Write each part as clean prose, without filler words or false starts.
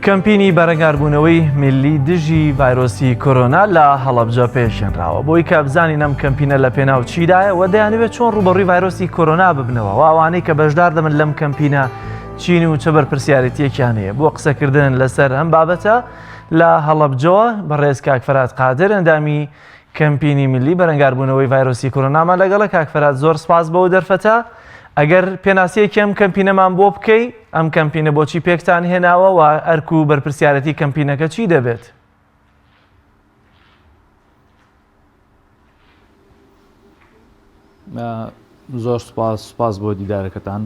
کەمپینی بەرەنگاربوونەوەی میللی دژی ڤایرۆسی کۆرۆنا لە هەڵەبجە پێشێنراوە بۆی کە بزانین ئەم کەمپینە لە پێناو چیدایە و دەیانەوێت چۆن ڕوبەڕووی ڤایرۆسی کۆرۆنا ببنەوە و ئەوانەی کە بەشدار دەبن لەم کەمپینە چین و چە بەرپرسیارەتیەکیان هەیە بۆ قسەکردن لەسەر ئەم بابەتە لە هەڵەبجەوە بەڕێز کاک فەرات قادر ئەندامی کەمپینی میللی بەرەنگاربوونەوەی ڤایرۆسی کۆرۆنامان لەگەڵە کاک فەرات زۆر سپاس بەو دەرفەتە ئەگەر پێناسەیەکی ئەم کەمپینەمان بۆ بکەی ئەم کەمپینە بۆچی پێکتان هێناوە و ئەرک و بەرپرسیارەتی کەمپینەکە چی دەبێت؟ زۆر سپاس سپاس بۆ دیدارەکەتان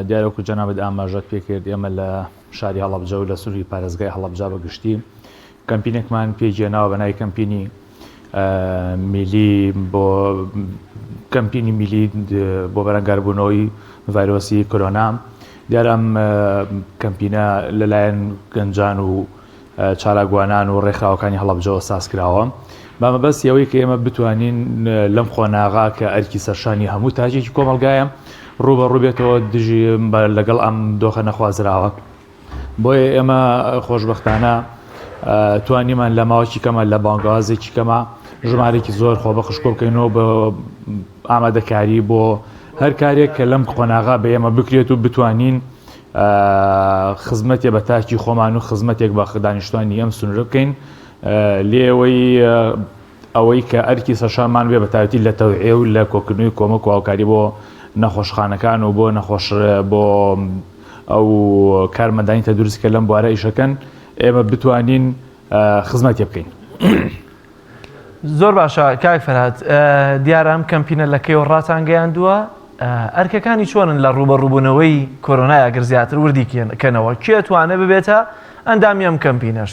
دیارەکو جەنابەت ئاماژەت پێکرد ئێمە لە شاری هەڵەبجە و لە سنووری پارێزگای هەڵەبجە بە گشتی کەمپینێکمان پێگەێناوە بە ناوی کەمپینی میلی بۆ کەمپینی میلی بۆ بەرەنگاربوونەوەی ڤایرۆسی کۆرۆنا دیارە ئەم کەمپینە لەلایەن گەنجان و چالاکوانان و ڕێکخراوەکانی هەڵەبجەوە ساز کراوە بە مەبەستی ئەوەی کە ئێمە بتوانین لەم قۆناغا کە ئەرکی سەرشانی هەموو تاکێکی کۆمەڵگایە ڕووبەڕوو بێتەوە دژی لەگەڵ ئەم دۆخە نەخوازراوە. بۆیە ئێمە خۆشبەختانە توانیمان لە ماوەکی کەمە لە بانگوازێکی کەمە ژمارێکی زۆر خۆبەخش کۆ بکەینەوە بە ئامادەکاری بۆ هەر کارێک کە لەم قۆناغا بە ئێمە بکرێت و بتوانین خزمەتێ بە تاکی خۆمان و خزمەتێک بە دانیشتوانی ئەم سنوورە بکەین لێەوەی ئەوەی کە ئەرکی سەرشانمان بێ بەتایبەتی لە تەوعیە و لە کۆکردنەوەی کۆمەک و هاوکاری بۆ نەخۆشخانەکان و بۆ نەخۆش بۆ ئەو کارمەندانی تەندروستی کە لەم بوارە ئیشەکەن ئێمە بتوانین خزمەتێ بکەین. زۆر باشە کاک فەرهاد دیارە ئەم کەمپینە لە کەیەوە ڕاتان گەیاندووە ئەرکەکانی چۆنن لە ڕووبەڕووبوونەوەی کۆرۆنای ئەگەر زیاتر وردی کەنەوە کێ توانێ ببێتە ئەندامی ئەم کەمپینەش؟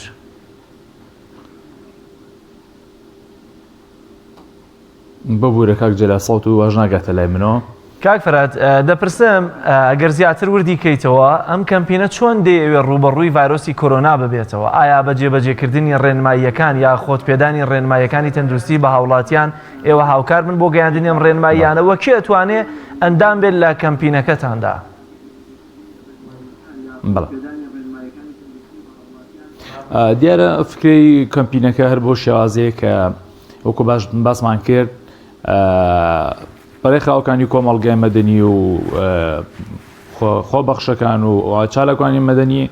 ببورە کاک جەلال سەوت و واش ناگاتە لای منەوە. کاک فەرهاد دەپرسم ئەگەر زیاتر وردی کەیتەوە ئەم کەمپینە چۆن دەیەوێ ڕووبەڕووی ڤایرۆسی کۆرۆنا ببێتەوە ئایا بە جێبەجێکردنی ڕێنماییەکان یا خۆت پێدانی ڕێنماییەکانی تەندروستی بە هاوڵاتیان ئێوە هاوکار بن بۆ گەیاندنی ئەم ڕێنماییانە وە کێ ئەتوانێ ئەندام بێت لە کەمپینەکەتاندا؟ بەڵێ. دیارە فکرەی کەمپینەکە هەر بۆ شێوازەیە کە وەکو باش باسمان کرد ڕێکخراوەکانی کۆمەڵگای مەدەنی و خۆبەخشەکان و چالاکوانی مەدەنی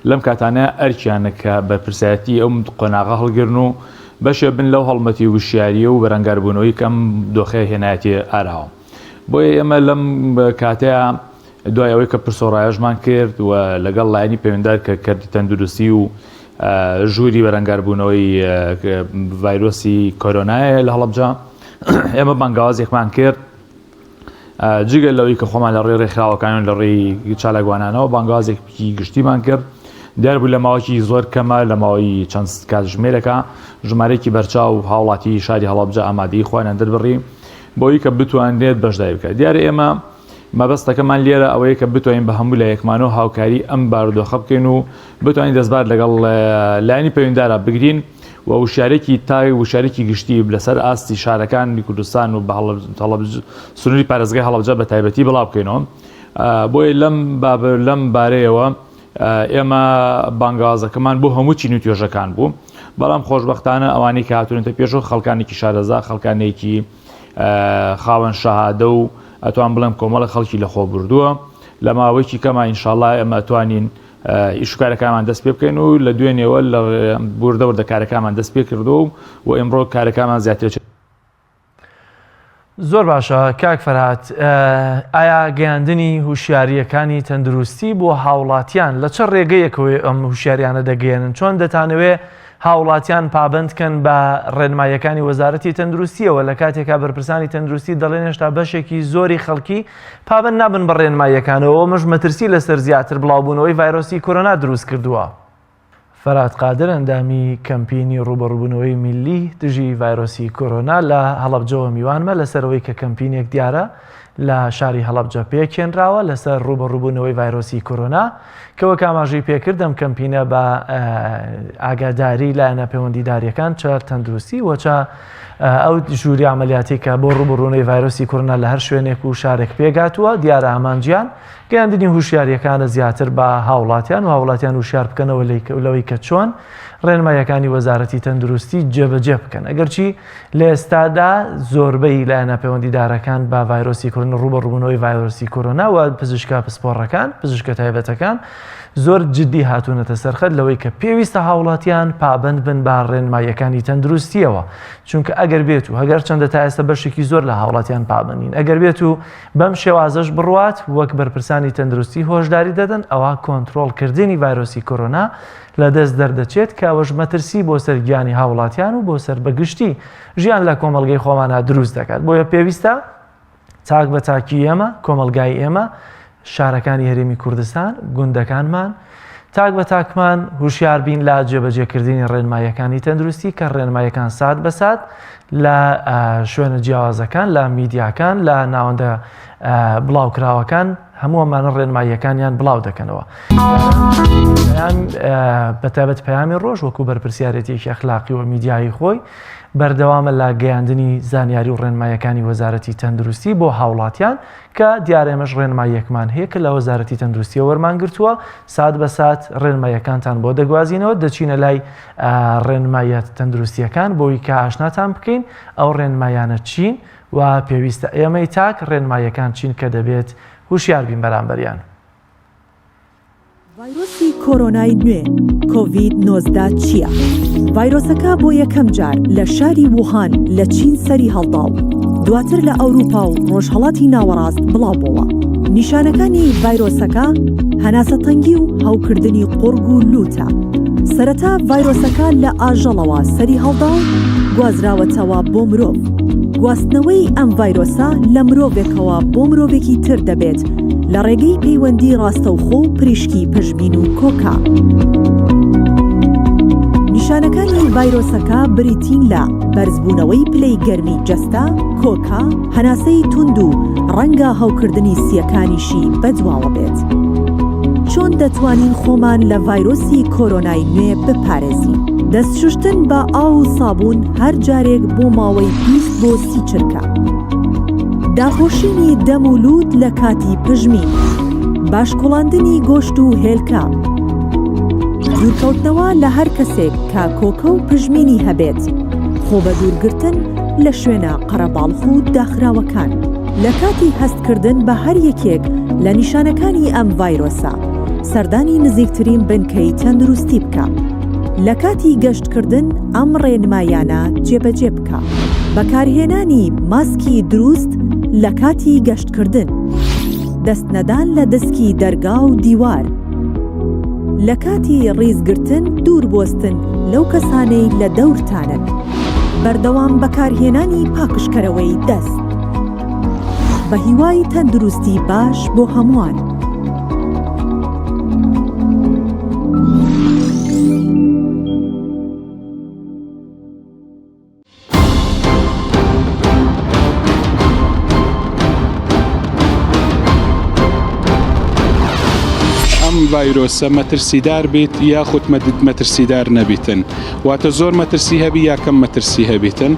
لەم کاتانە ئەرکیانە کە بەرپرسایەتی ئەو قۆناغە هەڵگرن و بەشێ بن لەو هەڵمەتی وشیاریە و بەرەنگاربوونەوەی کەم دۆخێ هێنایەتی ئاراوە بۆیە ئێمە لەم کاتەیە دوای ئەوەی کە پرس و ڕاوێژمان کرد و لەگەڵ لایەنی پەیوەندار کە کەرتی تەندروستی و ژووری بەرەنگاربوونەوەی ڤایرۆسی کۆرۆنایە لە هەڵەبجە ئێمە بانگاوازێکمان کرد جگە لەوەی کە خۆمان لە ڕێی ڕێکخراوەکان و لە ڕێی چالاکوانانەوە بانگازێکی گشتیمان کرد دیار بوو لە ماوەکی زۆر کەمە لە ماوەی چەند کاتژمێرەکە ژمارەیەکی بەرچاو هاوڵاتی شاری هەڵەبجە ئامادەی خۆیان دەربڕی بۆی کە بتوانرێت بەشداری بکات دیارە ئێمە مەبەستەکەمان لێرە ئەوەیە کە بتوانین بە هەموو لایەکمانەوە هاوکاری ئەم بارودۆخە بکەین و بتوانین دەستبار لەگەڵ لایەنی پەیوەندیدارا بگرین و وشیارێکی تای وشارێکی گشتی لەسەر ئاستی شارەکانی کوردستان و بە سنووری پارێزگای هەڵەبجە بە تایبەتی بڵاو بکەینەوە بۆیە لەم لەم بارەیەوە ئێمە بانگازەکەمان بۆ هەموو چین و توێژەکان بوو بەڵام خۆشببختانە ئەوانەی کە هاتوونەتە پێشەوە خەڵکانێکی شارەزا خەڵکانێکی خاوەن شەهادە و ئەتوان بڵێم کۆمەڵە خەڵکی لە خۆ بردووە لە ماوەیەکی کەما ئینشاڵا ئێمە ئەتوانین ئیش و کارەکانمان دەست پێ بکەین و لە دوێنێوە لە بوردە وردە کارەکانمان دەست پێ کردووە و ئێمڕۆ کارەکانمان زیاتر زۆر باشە کاک فەرهاد ئایا گەیاندنی هوشیارییەکانی تەندروستی بۆ هاوڵاتیان لە چ ڕێگەیەکەوەی ئەم هوشیاریانە دەگەیەنن چۆن دەتانەوێ هاوڵاتیان پابەند کەن بە ڕێنماییەکانی وەزارەتی تەندروستیەوە لە کاتێکا بەرپرسانی تەندروستی دەڵێن هێشتا بەشێکی زۆری خەڵکی پابەند نابن بە ڕێنماییەکانەوە ئەمەش مەترسی لەسەر زیاتر بڵاوبوونەوەی ڤایرۆسی کۆرۆنا دروست کردووە. فەرات قادر ئەندامی کەمپینی ڕووبەڕووبوونەوەی میللی دژی ڤایرۆسی کۆرۆنا لە هەڵەبجەوە میوانمە لەسەر ئەوەی کە کەمپینێک دیارە لە شاری هەڵەبجە پێکهێنراوە لەسەر ڕووبەڕووبوونەوەی ڤایرۆسی کۆرۆنا. کە وەک ئاماژەی پێکرد ئەم کەمپینە بە ئاگاداری لایەنە پەیوەندیداریەکان چە تەندروستی و چە ئەو ژووری عملیاتی کە بۆ ڕوبڕوونەی ڤایرۆسی کۆرۆنا لە هەر شوێنێک و شارێک پێگاتووە دیارە ئامانجیان گەیاندنی هوشیاریەکانە زیاتر بە هاوڵاتیان و هاوڵاتیان وشیار بکەنەوە لەوەی کە چۆن ڕێنماییەکانی وەزارەتی تەندروستی جێبەجێ بکەن ئەگەرچی لە ئێستادا زۆربەی لایەنە پەیوەندیدارەکان بە ڤایرۆسی کۆرۆنا ڕووبەڕووبوونەوەی ڤایرۆسی کۆرۆنا و پزیشکە پسپۆڕەکان پزیشکە تایبەتەکان زۆر جدی هاتوونەتە سەرخەت لەوەی کە پێویستە هاوڵاتیان پابند بن بە ڕێنماییەکانی تەندروستیەوە چونکە ئەگەر بێت و هەگەر چەندە تا ئێستا بەشێکی زۆر لە هاوڵاتیان پابندین ئەگەر بێت و بەم شێوازەش بڕوات وەک بەرپرسانی تەندروستی هۆشداری دەدەن ئەوە کۆنترۆڵکردنی ڤایرۆسی کۆرۆنا لە دەست دەردەچێت کە ئەوەش مەترسی بۆ سەر گیانی هاوڵاتیان و بۆ سەر بەگشتی ژیان لە کۆمەڵگەی خۆمانە دروست دەکات بۆیە پێویستە تاک بە تاکی ئێمە کۆمەڵگای ئێمە شارەکانی هەرێمی کوردستان گوندەکانمان تاک بە تاکمان هوشیار بین لە جێبەجێکردنی ڕێنماییەکانی تەندروستی کە ڕێنماییەکان سات بە سات لە شوێنە جیاوازەکان لە میدیاکان لە ناوەندە بڵاوکراوەکان هەموو ئەمانە ڕێنماییەکانیان بڵاو دەکەنەوە. بەتایبەت پەیامی ڕۆژ وەکو بەرپرسیارێتیەکی ئەخلاقی و میدیایی خۆی بەردەوامە لە گەیاندنی زانیاری و ڕێنماییەکانی وەزارەتی تەندروستی بۆ هاوڵاتیان کە دیارە ئێمەش ڕێنماییەکمان هەیە کە لە وەزارەتی تەندروستیەوە وەرمان گرتووە سات بە سات ڕێنماییەکانتان بۆ دەگوازینەوە دەچینە لای ڕێنماییە تەندروستیەکان بۆی کە ئاشناتان بکەین ئەو ڕێنمایانە چین و پێویستە ئێمەی تاک ڕێنماییەکان چین کە دەبێت هوشیار بین بەرامبەریان. ڤایرۆسی کۆرۆنای نوێ، کۆڤید 19 چییە؟ ڤایرۆسەکە بۆ یەکەم جار لە شاری ووهان لە چین سەری هەڵدا و دواتر لە ئەوروپا و ڕۆژهەڵاتی ناوەڕاست بڵاوبۆوە. نیشانەکانی ڤایرۆسەکە هەناسەتەنگی و هەوکردنی قوڕگ و لووتە. سەرەتا ڤایرۆسەکە لە ئاژەڵەوە سەری هەڵدا و گوازراوەتەوە بۆ مرۆڤ. گواستنەوەی ئەم ڤایرۆسە لە مرۆڤێکەوە بۆ مرۆڤێکی تر دەبێت لە ڕێگەی پەیوەندی ڕاستەوخۆ و پریشکی پژمین و کۆکە. نیشانەکانی ڤایرۆسەکە بریتین لە بەرزبوونەوەی پلەی گەرمی جەستە، کۆکە، هەناسەی توند و ڕەنگە هەوکردنی سییەکانیشی بەدواوە بێت. چۆن دەتوانین خۆمان لە ڤایرۆسی کۆرۆنای نوێ بپارێزین؟ دەست شوشتن بە ئاو و سابوون هەر جارێک بۆ ماوەی 20 بۆ 30 چرکە. داپۆشینی دەم و لووت لە کاتی پژمین. باش کوڵاندنی گۆشت و هێلکە. دوورکەوتنەوە لە هەر کەسێک کە کۆکە و پژمینی هەبێت. خۆ بەدوورگرتن لە شوێنە قەرەباڵخ و داخراوەکان. لە کاتی هەستکردن بە هەر یەکێک لە نیشانەکانی ئەم ڤایرۆسە، سەردانی نزیکترین بنکەی تەندروستی بکە. لە کاتی گەشتکردن ئەم ڕێنمایانە جێبەجێ بکە. بەکارهێنانی ماسکی دروست لە کاتی گەشتکردن. دەست نەدان لە دەسکی دەرگا و دیوار. لە کاتی ڕیزگرتن دوور بوەستن لەو کەسانەی لە دەورتانن. بەردەوام بەکارهێنانی پاکژکەرەوەی دەست. بە هیوای تەندروستی باش بۆ هەمووان. ئەم ڤایرۆسە مەترسیدار بیت یاخود مەترسیدار نەبیتن واتە زۆر مەترسی هەبی یا کەم مەترسی هەبیتن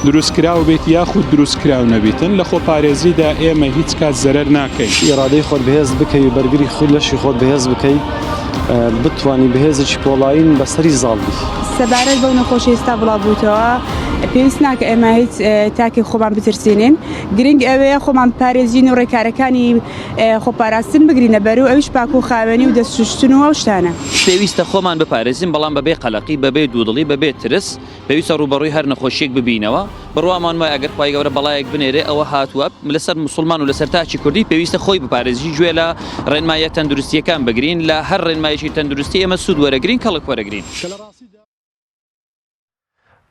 دروستکراو بیت یاخود دروستکراو نەبیتن لە خۆپارێزیدا ئێمە هیچ کات زەرەر ناکەین. ئیرادەی خۆت بەهێز بکەی و بەرگری خود لەشی خۆت بەهێز بکەی بتوانی بەهێزێکی پۆڵایین بەسەری زاڵ بی. سەبارەت بەو نەخۆشی ئێستا بڵاو بووتەوە پێویست ناکە ئێمە هیچ تاکێک خۆمان بترسێنین گرنگ ئەوەیە خۆمان بپارێزین و ڕێکارەکانی خۆپاراستن بگرینە بەر و ئەویش پاک و خاوێنی و دەست شوشتن و ئەو شتانە. پێویستە خۆمان بپارێزین بەڵام بەبێ قەلەقی بەبێ دوودڵی بەبێ ترس پێویستە ڕووبەڕووی هەر نەخۆشیەک ببینەوە بڕوامان وایە ئەگەر خوای گەورە بەڵایەک بنێرێ ئەوە هاتووە لەسەر موسڵمان و لەسەر تاکی کوردی پێویستە خۆی بپارێزی گوێ لە ڕێنماییە تەندروستیەکان بگرین لە هەر ڕێنمایەکی تەندروستی ئێمە سوود وەرەگرین کەڵک وەرەگرین.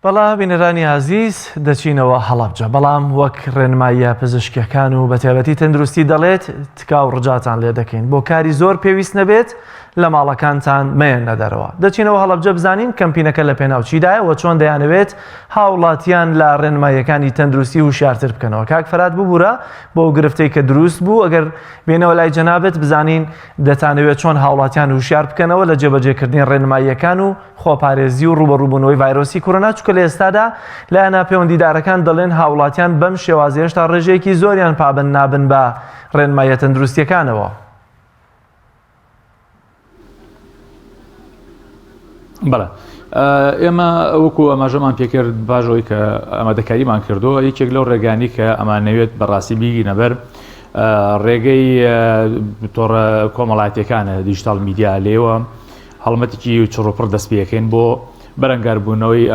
بەڵا بینەرانی ئازیز دەچینەوە هەڵەبجە بەڵام وەک ڕێنماییە پزیشکیەکان و بەتایبەتی تەندروستی دەڵێت تکا و ڕجاتان لێ دەکەین بۆ کاری زۆر پێویست نەبێت. لە ماڵەکانتان مەیەنە دەرەوە. دەچینەوە هەڵەبجە بزانین کەمپینەکە لە پێناو چیدایە و چۆن دەیانەوێت هاوڵاتیان لە ڕێنماییەکانی تەندروستی هوشیارتر بکەنەوە. کاک فەرات ببورە بۆ ئەو گرفتەی کە دروست بوو، ئەگەر بێنەوە لای جەنابت بزانین دەتانەوێت چۆن هاوڵاتیان هوشیار بکەنەوە لە جێبەجێکردنی ڕێنماییەکان و خۆپارێزی و ڕووبەڕووبوونەوەی ڤایرۆسی کۆرۆنا، چونکە لە ئێستادا لایەنە پەیوەندیدارەکان دەڵێن هاوڵاتیان بەم شێوازە هێشتا ڕێژەیەکی زۆریان پابەند نابن بە ڕێنماییە تەندروستییەکانەوە. بەڵێ ئێمە وەکو ئاماژەمان پێکرد باژەوەی کە ئامادەکاریمان کردووە یەکێک لەو ڕێگانی کە ئەمانەوێت بەڕاستی بیگینە بەر ڕێگەی تۆڕە کۆمەڵاتیەکانە دیجیتال میدیا لێوە هەڵمەتێکی چڕوپڕ دەست پێەکەین بۆ بەرەنگاربوونەوەی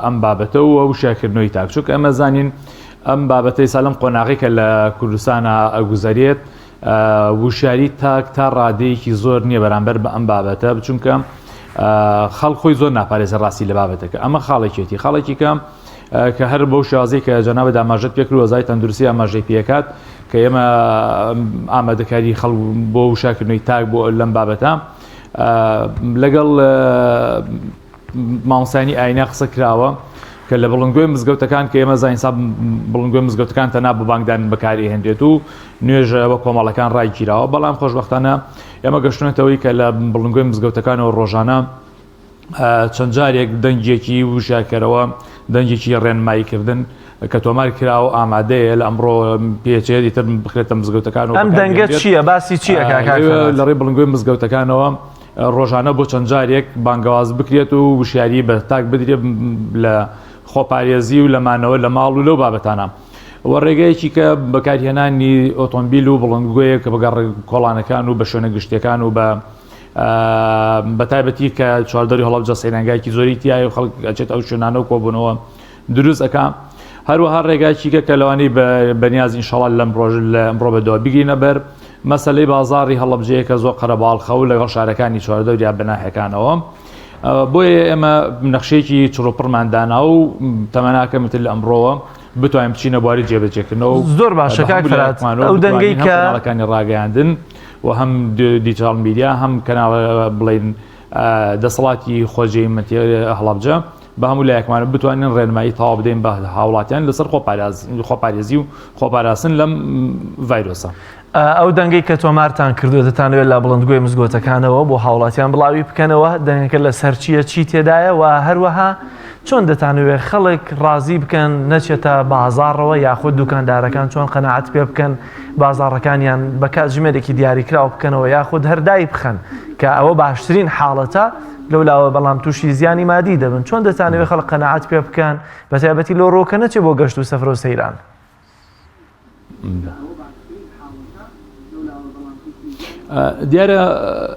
ئەم بابەتە و وشیارکردنەوەی تاک چونکە ئەمە زانین ئەم بابەتەی سالم قۆناغی کە لە کوردستانە ئەگوزەرێت وشیاری تاک تا ڕادەیەکی زۆر نییە بەرامبەر بە ئەم بابەتە بچونکە خەڵک خۆی زۆر ناپارێزە ڕاستی لە بابەتەکە ئەمە خاڵێکێتی خاڵێکی کە کە هەر بەو شازەی کە جەنابە داماژەت پێکرد وەزای تەندروستی ئاماژەی پێکات کە ئێمە ئامادەکاری خەڵ بۆ وشاکردنەوەی تاک بۆ لەم بابەتە لەگەڵ مامۆستایانی ئاینە قسە کراوە کە لە بڵندگۆی مزگەوتەکان کە ئێمە زانین سا بڵندگۆی مزگەوتەکان تەنها بۆ بانگدان بەکارئێنرێت و نوێژە بە کۆمەڵەکان ڕایگیراوە بەڵام خۆشبەختانە ئێمە گەشتونەتەوەی کە لە بڵندگۆی مزگەوتەکانەوە ڕۆژانە چەند جارێک دەنگێکی وشیارکەرەوە دەنگێکی ڕێنماییکردن کە تۆمار کراوە ئامادەیە لە ئەمڕۆ پێچێت ئیتر بخرێتە مزگەوتەکان ئەم دەنگە چییە باسی چییە لە ڕێی بڵندگۆی مزگەوتەکانەوە ڕۆژانە بۆ چەند جارێک بانگەواز بکرێت و وشیاری بە تاک بدرێت لە خۆپارێزی و لە مانەوە لە ماڵ و لەو بابەتانە. و ڕێگەیەکی کە بەکارهێنانی ئۆتۆمبیل و بڵندگۆیە کە بەگەڕ کۆڵانەکان و بە شوێنە گشتیەکان و بە بە تایبەتی کە چواردەوری هەڵەبجە سەیرانگایەکی زۆری تایە و خەڵک ئەچێت ئەو شوێنانە و کۆبوونەوە دروست ئەکا هەروەها ڕێگاچیکە کە لەوانەی بەنیاز ئینشاڵا لەم ڕۆژ لە ئەمڕۆ بەدەوە بگرینە بەر مەسەلەی بازاڕی هەڵەبجەیە کە زۆر قەرەباڵخە و لەگەڵ شارەکانی چواردەوریا بەناحەکانەوە بۆیە ئێمە نەخشەیەکی چڕوپڕمان دانا و تەمەناکەم تر لە ئەمڕۆوە بتوانین بچینە بواری جێبەجێکردنەوە زۆر باشە کاک فەرهاد ئەو دەنگەی کە کەناڵەکانی ڕاگەیاندن و هەم دیجیتاڵ میدیا هەم کەناڵ بڵێن دەسەڵاتی خۆجێی هەڵەبجە بە هەموو لایەکمان بتوانین ڕێنمایی تەواو بدەین بە هاوڵاتیان لەسەر خۆپارێزی و خۆپاراستن لەم ڤایرۆسە. ئەو دەنگەی کە تۆمارتان کردووە دەتانەوێت لە بڵندگۆی مزگەوتەکانەوە بۆ هاوڵاتیان بڵاوی بکەنەوە، دەنگەکە لەسەر چییە، چی تێدایە و هەروەها چۆن دەتانەوێت خەڵک ڕازی بکەن نەچێتە بازاڕەوە یاخود دوکاندارەکان چۆن قەناعەت پێ بکەن بازاڕەکانیان بە کاتژمێرێکی دیاریکراو بکەنەوە یاخود هەر دای بخەن کە ئەوە باشترین حاڵەتە لەولاوە بەڵام تووشی زیانی مادی دەبن چۆن دەتانەوێت خەڵک قەناعەت پێ بکەن بەتایبەتی لەو ڕۆکە نەچێ بۆ گەشت و سەفرە و سەیران؟ دیارە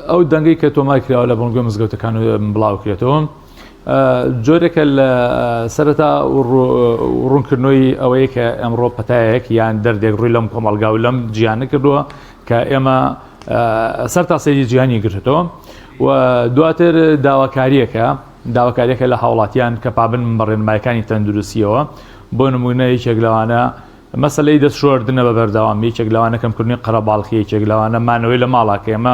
ئەو دەنگەی کە تۆمار کراوە لە بڵندگۆی مزگەوتەکان بڵاوکرێتەوە جۆرێکە لە سەرەتا ڕوونکردنەوەی ئەوەیە کە ئەمڕۆ پەتایەک یان دەردێک ڕووی لەم کۆمەڵگا و لەم جیانە کردووە کە ئێمە سەر تا سەری جیهانی گرتەوە و دواتر داواکاریەکە داواکاریەکە لە هاوڵاتیان کە پابن بە ڕێنمایەکانی تەندروستیەوە بۆ نمونە یەکێک لەوانە مەسەلەی دەست شۆردنە بە بەردەوام یەکێک لەوانە کەمکردنی قەرەباڵخی یەکێک لەوانە مانەوەی لە ماڵا کە ئێمە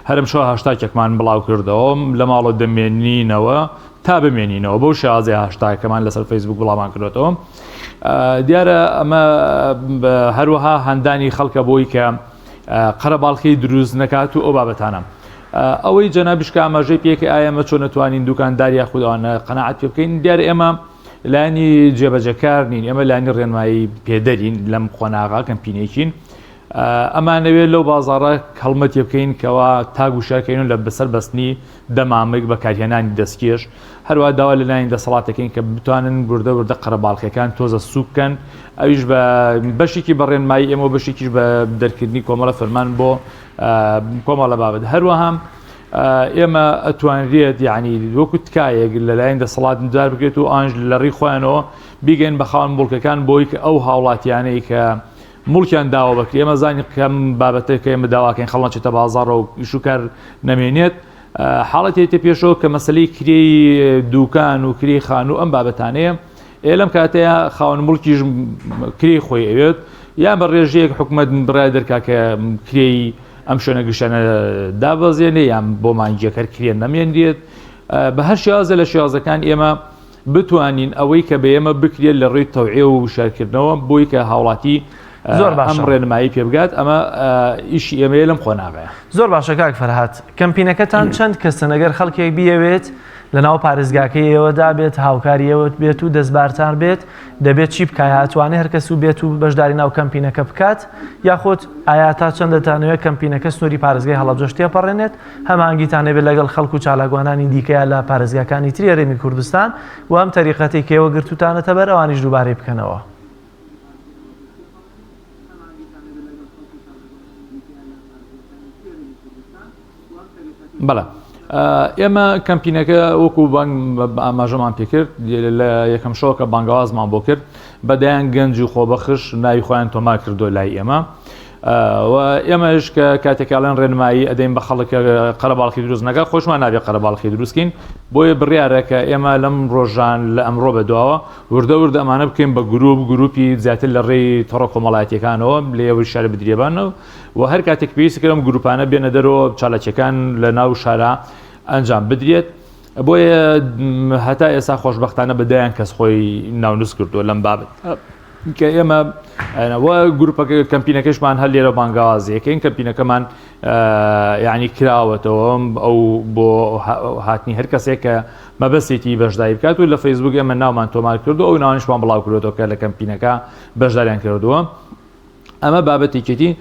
هەرم شەو هاشتاکێکمان بڵاو کردەوە لە ماڵەوە دەمێنینەوە تا بمێنینەوە بەو شێوازەی هاشتاکەمان لەسەر فەیسبوک بڵاومان کردوەوە دیارە ئەمە هەروەها هەندانی خەڵکە بۆی کە قەرەباڵخی دروست نەکات و ئەو بابەتانە ئەوەی جەنابیش کە ئاماژەی پێکە ئایا ئەمە چۆن نەتوانین دوکاندار یاخود ئەوانە قەناعەت پێ بکەین دیارە ئێمە لایەنی جێبەجێکار نین ئێمە لایەنی ڕێنمایی پێدەرین لەم قۆناغا کەمپینێکین ئەمانەوێت لەو بازاڕە هەڵمەتێ بکەین کەوا تا گوشارکەین لە بەسەر بەستنی دەمامک بەکارهێنانی دەستکێش هەروە داوا لە لایەن دەسەڵاتەکەین کە بتوانن وردە وردە قەرەباڵخیەکان تۆزە سوک بکەن ئەویش بە بەشێکی بە ڕێنمایی ئێمە و بەشێکیش بە دەرکردنی کۆمەڵە فەرمان بۆ کۆمەڵە بابەت هەروەها ئێمە ئەتوانرێت یعنی وەکو تکایەک لەلایەن دەسەڵات دار بکرێت و ئانج لە ڕی خۆیانەوە بیگەن بە خاوەن موڵکەکان بۆی کە ئەو هاوڵاتیانەی کە موڵکیان داوە بەکرێ ئێمە زانی کەم بابەتێک کە ئێمە داواکەین خەڵ نەچێتە بازاڕەوە و ئیشوکار نەمێنێت حاڵەت هێتە پێشەوە کە مەسلەی کرێی دوکان و کرێی خانوو ئەم بابەتانەیە ئێ لەم کاتەیە خاوەن موڵکیش کرێی خۆی ئەوێت یان بە ڕێژەیەک حکومەت بڕای دەرکا کە کرێی ئەم شوێنە گشتانە دابەزێنێ یان بۆ مانگیەکەر کرێ نەمێنرێت بە هەر شێوازە لە شێوازەکان ئێمە بتوانین ئەوەی کە بە ئێمە بکرێت لە ڕێی تەوعێ و وشارکردنەوە بۆی کە هاوڵاتی زۆر باشە ئەم ڕێنمایی پێ بگات ئەمە ئیشی ئێمەیە لەم قۆناغەیە. زۆر باشە کاک فەرهاد کەمپینەکەتان چەند کەسن ئەگەر خەڵکێک بیەوێت لەناو پارێزگاکەی ئێوەدا بێت هاوکاری ئێوە بێت و دەستبارتان بێت دەبێت چی بکا یا ئەتوانێ هەر کەس و بێت و بەشداری ناو کەمپینەکە بکات یاخود ئایا تا چەند دەتانەوێت کەمپینەکە سنووری پارێزگای هەڵەبجەش تێپەڕێنێت هەماهەنگیتان هەبێت لەگەڵ خەڵک و چالاکوانانی دیکەیا لە پارێزگاکانی تری هەرێمی کوردستان و ئەم تەریقەتەی کە ئێوە گرتووتانەتە بەر ئەوانیش دووبارەی بکەنەوە. بەڵێ ئێمە کەمپینەکە وەکو بانگ ئاماژەمان پێکرد لە یەکەم شەوە کە بانگەوازمان بۆ کرد بە دەیان گەنج و خۆبەخش ناوی خۆیان تۆمار کردو لای ئێمە و ئێمەش کە کاتێکاڵێن ڕێنمایی ئەدەین بە خەڵک قەرەباڵخی دروست نەکە خۆشمان نابێ قەرەباڵخی دروستکەین بۆیە بڕیارە کە ئێمە لەم ڕۆژان لە ئەمڕۆ بە دواوە وردە وردە ئەمانە بکەین بە گروپ گروپی زیاتر لە ڕێی تۆڕە کۆمەڵایەتیەکانەوە لێوەی شارە بدرێبانەوە و هەر کاتێک پێویست کرد ئەم گروپانە بێنە دەرەوە چالاکیەکان لە ناو شارا ئەنجام بدرێت بۆیە هەتا ئێستا خۆشببختانە بە دەیان کەس خۆی ناونووس کردووە لەم بابەت کە ئێمە وە گروپەکە کەمپینەکەشمان هەر لێرە بانگاوازیەکەین کەمپینەکەمان یعنی کراوەتەوە ئەو بۆ هاتنی هەر کەسێک کە مەبەستێتی بەشداری بکات و لە فەیسبوک ئێمە ناومان تۆمار کردو ئەو ناوانیشمان بڵاو کردوەوە کە لە کەمپینەکە بەشداریان کردووە ئەمە بابەتێکێتی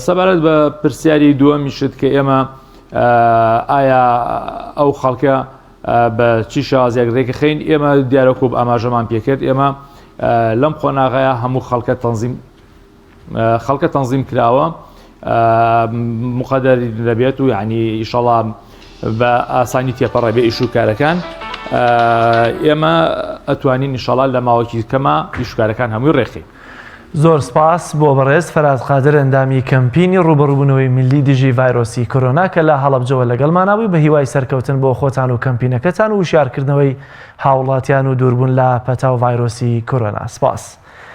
سەبارەت بە پرسیاری دووەمیشت کە ئێمە ئایا ئەو خەڵکە بە چی شازێک ڕێکخین ئێمە دیارە کوب ئاماژەمان پێکرد ئێمە لەم قۆناغەیە هەموو خەڵکە تەنزیم خەڵکە تەنزیم کراوە مقدر دەبێت و یعنی ئیشەڵا بە ئاسانی تێپەڕێ بێ ئیش و کارەکان ئێمە ئەتوانین ئیشەڵا لە ماوەکی کەمە ئیشکارەکان هەمووی ڕێخین. زۆر سپاس بۆ بەڕێز فەراز قادر ئەندامی کەمپینی ڕووبەڕووبوونەوەی میللی دژی ڤایرۆسی کۆرۆنا کە لە هەڵەبجەوە لەگەڵمانا بووی بە هیوای سەرکەوتن بۆ خۆتان و کەمپینەکەتان و وشیارکردنەوەی هاوڵاتیان و دووربوون لە پەتا و ڤایرۆسی کۆرۆنا سپاس.